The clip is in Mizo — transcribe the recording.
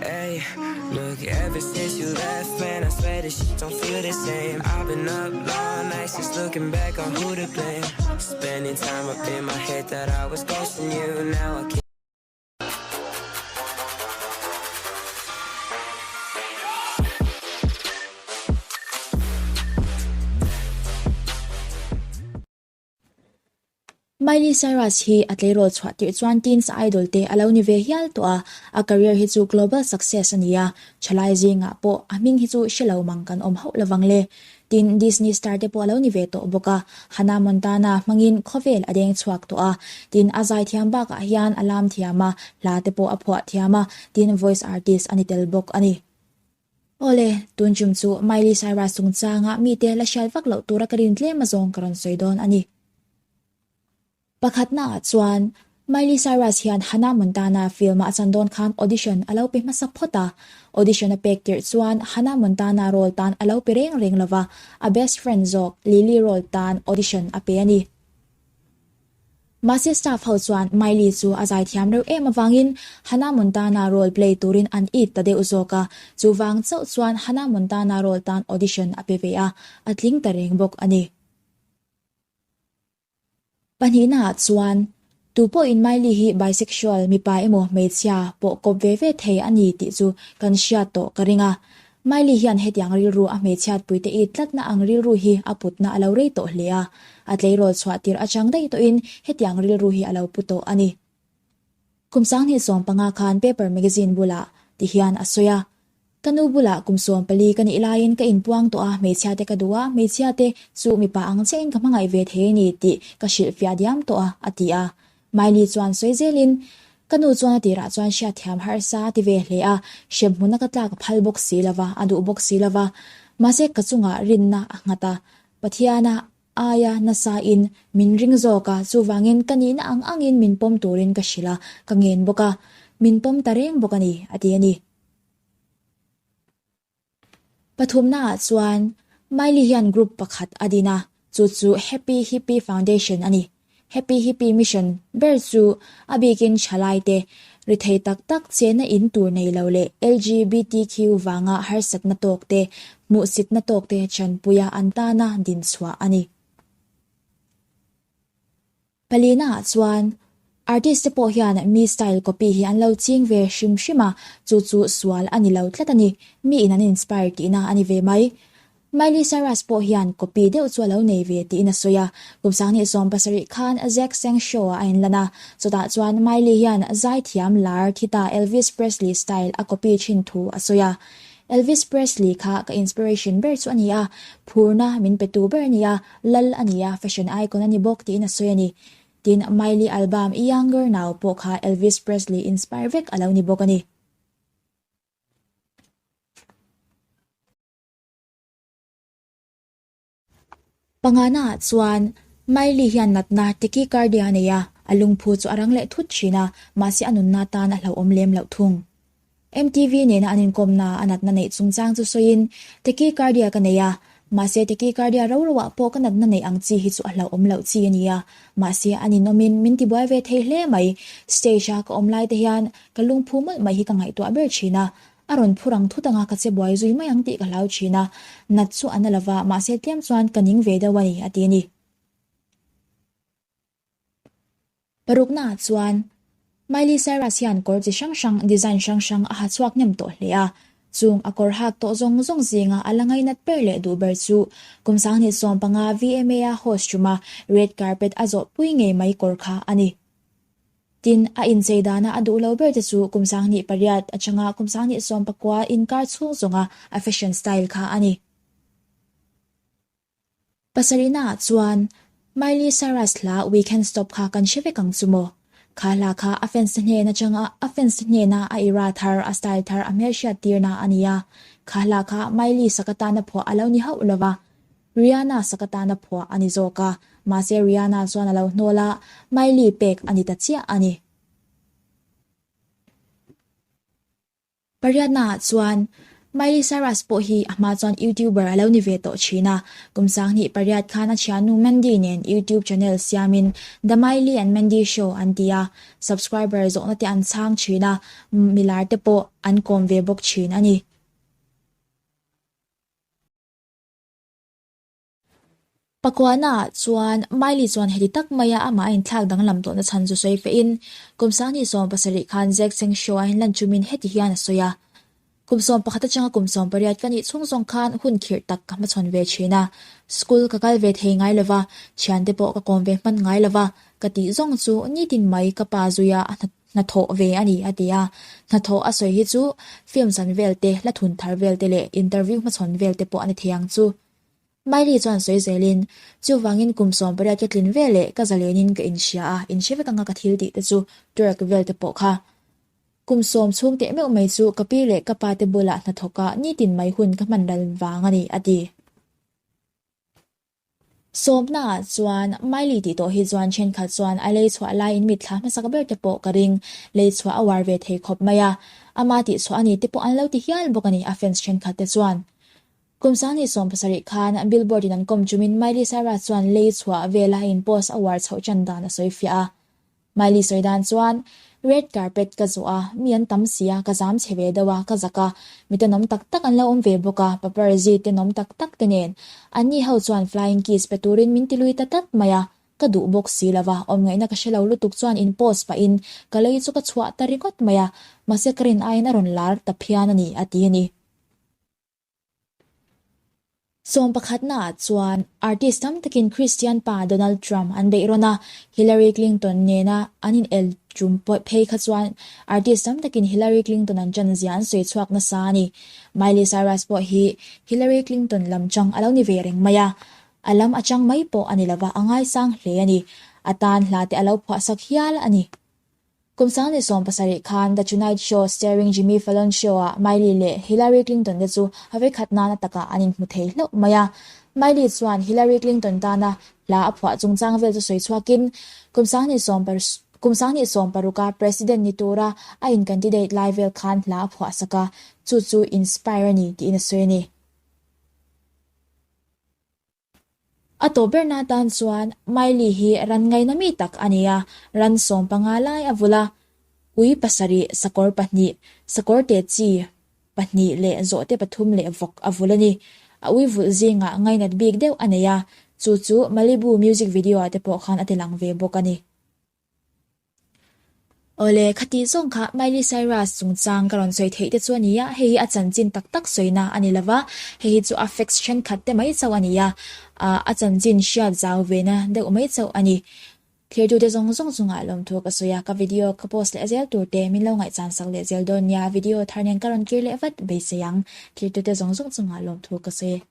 Hey, look, ever since you left, man, I swear this shit don't feel the same. I've been up all night since looking back on who to blame. Spending time up in my head that I was ghosting you. Now I can't. Miley Cyrus hi a tleirawl chhuah tirh chuan Teens Idol te a lo ni ve hial tawh a, a career hi chu global success a ni a, thalai zingah pawh a hming hi chu hre lo mang kan awm hauh lovang le. Tin, Disney star te pawh a lo ni ve tawh bawk a, Hannah Montana hmangin khawvel a deng chhuak tawh a, tin a zaithiam bakah hian a lam thiam a, hla te pawh a phuah thiam a, tin voice artist a ni tel bawk a ni. Awle, tun chum chu Miley Cyrus chungchanga mite la hriat vak loh tura ka rin tlem azawng ka rawn sawi dawn a ni. Pakhatnaah chuan, Miley Cyrus hian Hannah Montana film-a a chan dawn khan audition a lo pe hmasa phawt a. Audition a pek tirh chuan Hannah Montana role tan a lo pe reng reng lova, a best friend zawk Lily role tan audition a pe a ni. Mahse staff ho chuan Miley chu a zaithiam reuh em avangin Hannah Montana role play turin an it ta deuh zawk a, chuvang chauh chuan Hannah Montana role tan audition a pe ve a, a tling ta reng bawk a ni. Pahnihnaah chuan, tu pawhin Miley hi bisexual, mipa emaw hmeichhia, pawh kawp ve ve thei a ni tih chu kan hriat tawh ka ring a. Miley hian hetiang rilru a hmeichhiatpuite it tlatna ang rilru hi a putna a lo rei tawh hle a, a tleirawl chhuah tirh atang daih tawhin hetiang rilru hi a lo pu tawh a ni. Kum 2015 khan Paper Magazine bulah ti hian a sawi a, Ka nu bulah kum 14 ka nih laiin ka inpuang tawh a, hmeichhia te ka duh a, hmeichhia te chu mipa ang chiahin ka hmangaih ve thei a ni tih ka hrilhfiah diam tawh a, a ti a. Miley chuan sawi zelin, Ka nu chuan a tirah chuan hriatthiam harsa a ti ve hle a, hremhmuna ka tlak a phal bawk si lova, a duh bawk si lova. Mahse ka chungah rinna a nghat a, Pathiana aia nasa in min ring zawk a, chuvangin ka nihna ang angin min pawm turin ka hrilh a, ka ngen bawk a, min pawm ta reng bawk a ni, a ti a ni. Pathumnaah chuan Miley hian group pakhat a din a, chu chu Happy Hippie Foundation a ni. Happy Hippie mission ber chu a bikin thalaite ri thei tak tak chenna in tur nei lo leh LGBTQ vanga harsatna tawkte, hmuhsitna tawkte chanpuia an tana dinchhuah a ni. Palina ah chuan artist te pawh hian mi style copy hi an lo ching ve hrim hrim a, chu chu sual a ni lo tlat a ni, mi in an inspire tihna a ni ve mai. Miley Cyrus pawh hian copy deuh chu a lo nei ve tiin a sawi a, kum 2017 khan Zach Sang show ah a inlan a, chutah chuan Miley hian zaithiam lar thita Elvis Presley style a copy thin thu a sawi a. Elvis Presley kha ka inspiration ber chu a ni a, phurna min petu ber a ni a, Lal a ni a, fashion icon a ni bawk tiin a sawi a ni. Tin, Miley album Younger Now pawh kha Elvis Presley inspire vek a lo ni bawk a ni. Pangana ah chuan Miley hian natna tachycardia a nei a, a lungphu chu a rang leh thut thin a, mahse a nunna tan a hlauhawm lem loh thung. MTV nena an inkawmna a natna neih chungchang chu sawiin, Tachycardia ka nei a, mahse tachycardia ro roah pawh ka natna neih ang chi hi chu a hlauhawm loh chi a nia. Mahse a ninawmin min tibuai ve thei hle mai. Stage-a ka awm lai te hian ka lungphu mawlh mai hi ka ngaihtuah ber thin a, a rawn phu rang thut anga ka che buai zui mai ang tih ka hlau thin a, nat chu a na lova, mahse tlem chuan ka ning ve deuh a ni, a ti a ni. Paruknaah chuan Miley Cyrus hian kawr chi hrang hrang, design hrang hrang a ha chhuak hnem tawh hle a. Chung a kawr hak tawh zawng zawng zinga a la ngainat ber leh duh ber chu kum 2015 VMA-a host ṭuma red carpet a zawh pui ngei mai kawr kha a ni. Tin, a inchei dana a duh lo ber te chu kum 2008 atanga kum 2019 inkar chhung zawnga a fashion style kha a ni. Pasarihnaah chuan Miley Cyrus hla We Can't Stop kha kan hre vek ang chu maw? Kha hla kha a fans te hnen atanga a fans te hnena a era thar, a style thar a hmelhriat tirna a ni a. Kha hla kha Miley sak atana phuah a lo ni hauh lova, Rihanna sak atana phuah a ni zawk a, mahse Rihanna chuan a lo hnawl a, Miley pek a ni ta chiah a ni. Pariatnaah chuan. Miley Cyrus pawh hi a hma chuan YouTuber a lo ni ve tawh thin a, kum 2008 khan a thiannu Mandy nen YouTube channel siamin The Miley and Mandy Show an ti a, subscriber zawhna te an chhang thin a, milar te pawh an kawm ve bawk thin a ni. Pakuana ah chuan Miley chuan heti tak maia amah a inthlak danglam tawhna chhan chu sawi fehin kum 2017 khan Zack Seng show a inlan chumin heti hian a sawi a, Kum 11 atanga kum 18 ka nih chhung zawng khan hun khirh tak ka hmachhawn ve thin a, school ka kal ve thei ngai lova, thiante pawh ka kawm ve hman ngai lova, ka tih zawng chu nitin mai ka pa zuia a hnathawh ve a ni a ti a, hnathawh a sawi hi chu film chan vel te, hla thun thar vel te leh interview hmachhawn vel te pawh a ni thei ang chu. Miley chuan sawi zelin, Chuvangin kum 18 ka tlin ve leh ka zalenin ka inhria a, inhre vek anga ka thil tih te chu twerk vel te pawh kha. Kum sawm chhung teh meuh mai chu ka pi leh ka pa te bulah hnathawk a nitin mai hun ka hman ral vang a ni, a ti. Sawmna ah chuan Miley tih tawh hi chuan thenkhat chuan a lei chhuah laiin mitthla hmasak ber te pawh ka ring, lei chhuah a uar ve thei khawp mai a, ama tih chhuah a ni te pawh an lo ti hial bawk a ni a fans thenkhat te chuan. Kum 2017 khan Billboard in an kawm chumin Miley Cyrus chuan lei chhuah vela a in post a uar chhoh tan dan a sawi fiah a. Miley sawi dan chuan, Red carpet ka zawh a, mi an tam si a, ka zam chhe ve deuh a, ka zak a, mi tenawm tak tak an lo awm ve bawk a, paparazzi tenawm tak tak te nen. Anni ho chuan flying kiss pe turin min ti lui ta tlat mai a, ka duh bawk si lo va, awmngaihna ka hre lo lutuk chuan in post pahin ka lei chu ka chhuah ta ringawt mai a, mahse ka rin aiin a rawn lar ta phian a ni, a ti a ni. Sawm pakhatnaah chuan artist tam takin Kristian pa Donald Trump an beih rawn a, Hillary Clinton nena an inel tum phei kha chuan artist tam takin Hillary Clinton an ṭan zia an sawi chhuak nasa a ni. Miley Cyrus pawh hi Hillary Clinton lam chang a lo ni ve reng mai a, a lam a chang mai pawh a ni lova, a ngaisang hle a ni. A tan hla te a lo phuahsak hial a ni. Kum 2017 khan The Tonight Show starring Jimmy Fallon show-ah Miley leh Hillary Clinton te chu a vekhat nana takah an inhmu thei hlauh mai a. Miley chuan Hillary Clinton tana hla a phuah chungchang vel chu sawi chhuakin, kum kum 2016 a President ni tura a in-candidate lai vel khan hla a phuah sak a, chu chu inspire a ni tiin a sawi a ni. A tawp berna atan chuan Miley hi ran ngaina mi tak a ni a, ran 15 lai a vul a, ui pasarih, sakawr pahnih, sakawr te chi pahnih leh zawhte pathum leh vawk a vul a ni. A ui vulh zingah ngainat bik deuh a nei a, chu chu Malibu music video ah te pawh khan a ti lang ve bawk a ni. Awle, khati zawng kha Miley Cyrus chungchang ka rawn sawi theih te chu a ni a, hei hi a chanchin tak tak sawina a ni lova, hei hi chu a facts thenkhat te mai chauh a ni a, a chanchin hriat zau vena deuh mai chauh a ni. Thirtute zawng zawng chungah lawmthu ka sawi a, ka video ka post leh zel tur te min lo ngaihchan sak leh zel dawn nia, video thar nen ka rawn kir leh vat beisei ang. Thirtute zawng zawng chungah lawmthu ka sawi.